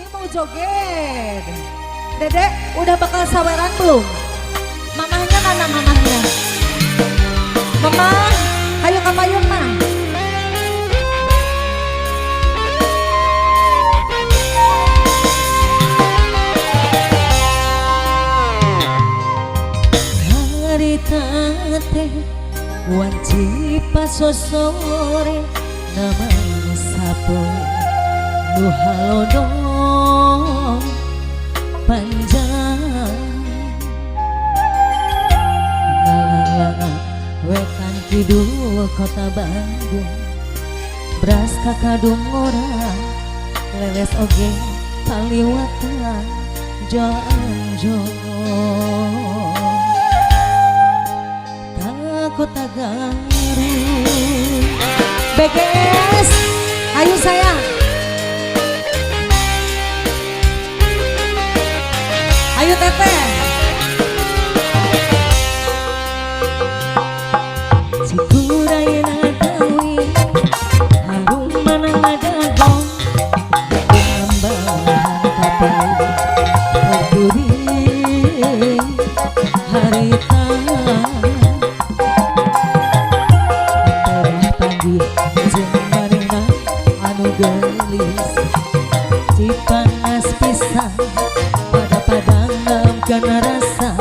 Ini mau joget. Dedek, udah bakal saweran belum? Mamahnya mana mamahnya? Mama, ayo ke payung mah. Harita teh wanci pasosore nama sapoe nu halodo panjang ngalalanga wetan kidul kota Bandung bras kakadung ora leles oge paliwatan janjo ka kota Garut. BGS, ayo sayang. Ayo teteh. Cikurayna tawi harum mana ngadago ambahan kapal berduri harita terah panggih jeung manehna anu geulis cipanas pisan pada padang kana rasa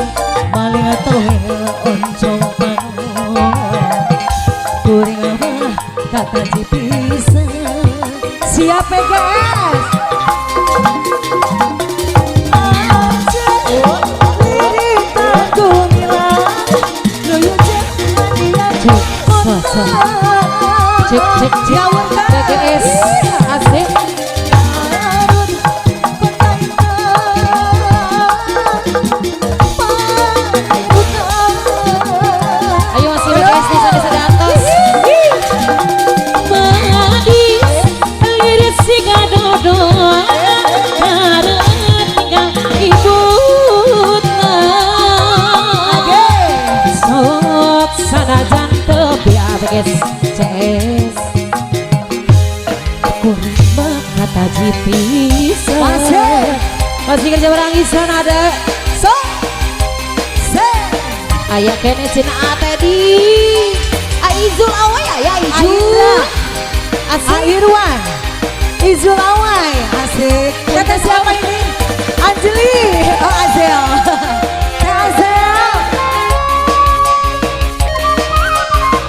maling toel oncom panon kuring mah kata cipisan. Siap PGS. Cek cek cek PGS asik. Ayo masih PGS di sana sedantos. Manis liris siga dodo tinggal ibutna sok sanajan teu PGS CS kuring mah kata jipisa. Masih kerja berangisan ada So se aya kene cina Tedi Aizul Awai aya Aizul asik. Airwan Izul Awai asik. Kata siapa ini? Anjeli. Oh Azel. Teh Azel.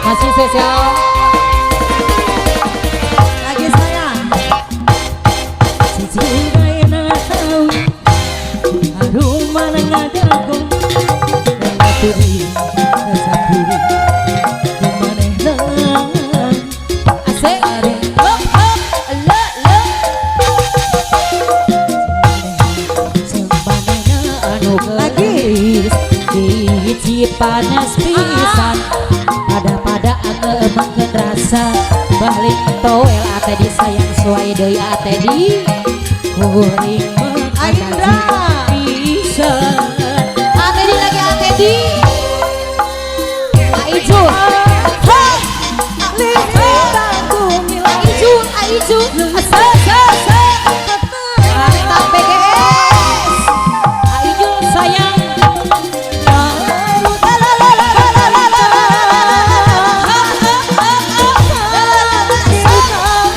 Masih sesial. Lagi sayang. Ciciraina tahu harum mana ngadago ngaturi ngasakuri kumanehna asik hop hop le le manehna anu Lagi. geulis hiji panas pisan pada-pada angeumangkeun rasa balik toel ate di sayang suai deui ate di kuring mah Aindra. bisa ate di lagi ate di Aijul Aijul Aijul se se se mantap PGS Aijul sayang.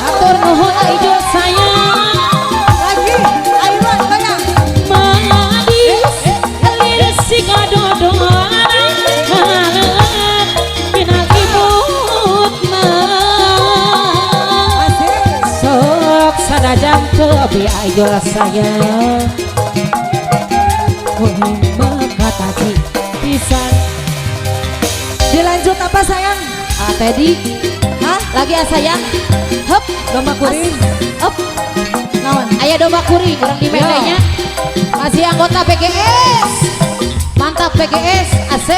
Atur nuhun Aijul sayang. Lagi Airwan goyang. Manis liris siga dodoana hareut dina ibutna Asik. sok sanajan teu bi Aijul sayang kuring mah kata pisan. Dilanjut apa sayang? Ah Teddy. Hah? Lagi ah sayang. Hup. Domba kuring. Hup. Naon? Aya domba kuring urang di mendenya. Masih anggota PGS. Mantap PGS AC.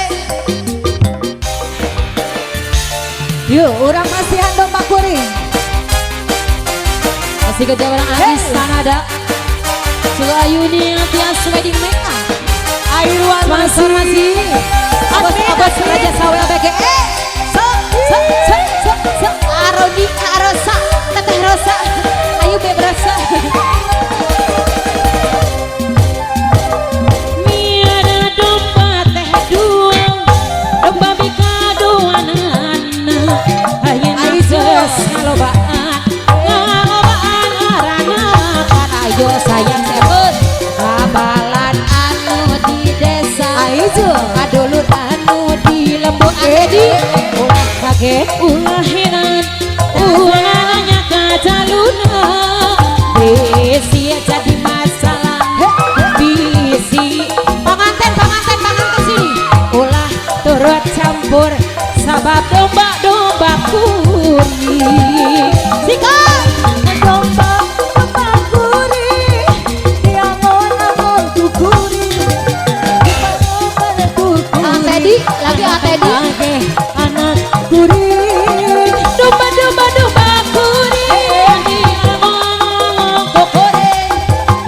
Yuk, urang masihan domba kuring. Masih kerja orang Hey. Agis Sanada. Sulo Ayuni Tias Wedding Meka. Airwan Sponsor masih. masih. Abos abos Raja Sawel PGS. So so so so so Aroni Arosa Teteh Rosa. Ayo Beb Rosa. Kaget ulah heran, ulah nanya ka jaluna. Bisi jadi masalah, bisi. Panganten, panganten, panganten sini. Ulah turut campur, sabab domba-domba kuring. Sikat! Domba domba kuring diangon-angon ku kuring, dipangoban ku Ah, kuring. Teddy, lagi ah, Teddy. Age anak kuring. Domba domba domba kuring diangon-angon ku kuring,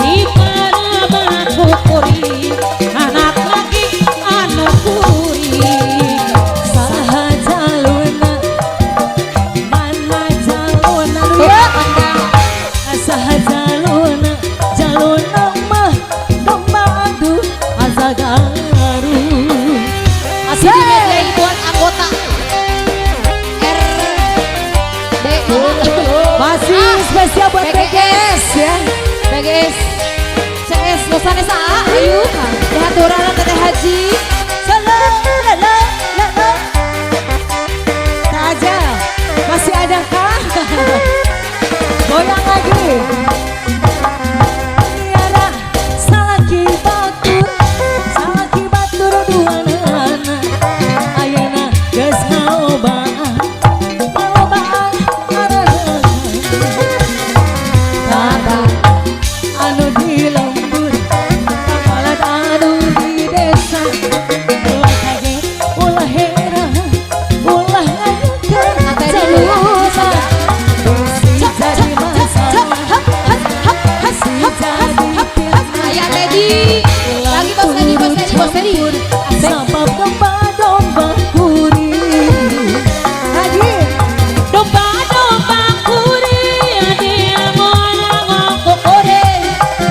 diparaban ku kuring, anak lagi anu kuring. Saha jaluna, mana jaluna nu ya? Saha jaluna, jaluna mah domba adu asa garu. Masih di medley buat anggota R D Masih spesial buat PGS. PGS ya. PGS CS Losanesa ayo dihaturan Teteh Haji. Salah, la la la la. Tak aja. Masih ada kah? Goyang lagi. Miara salaki batur, salaki batur duanana. Ayeuna geus ngalobaan, ngalobaan aranana. Tata anu di lembur, kapalat anu di desa. Ulah kaget, ulah heran, ulah nanyakeun jaluna. Bisi jadi masalah, bisi jadi fitnah. Ayah Teddy lagi, Bos Teddy, Bos Teddy, Bos Teddy. Asik. Sabab domba-domba kuring. Lagi. Domba domba kuring diangon-angon ku kuring,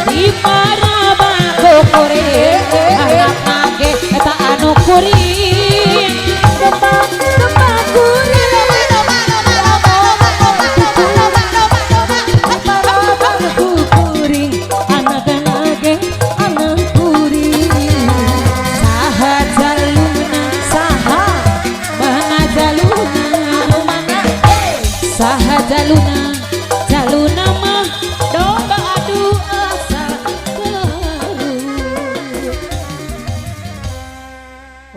diparaban ku kuring, anak nage eta anu kuring. Domba domba kuring. Domba domba domba domba domba domba domba domba. Paraban ku kuring, anak nage anak kuring. Saha jaluna, Saha mana jaluna, anu mana? Saha jaluna, jaluna mah domba adu asa garu.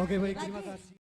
Oke, baik, terima kasih.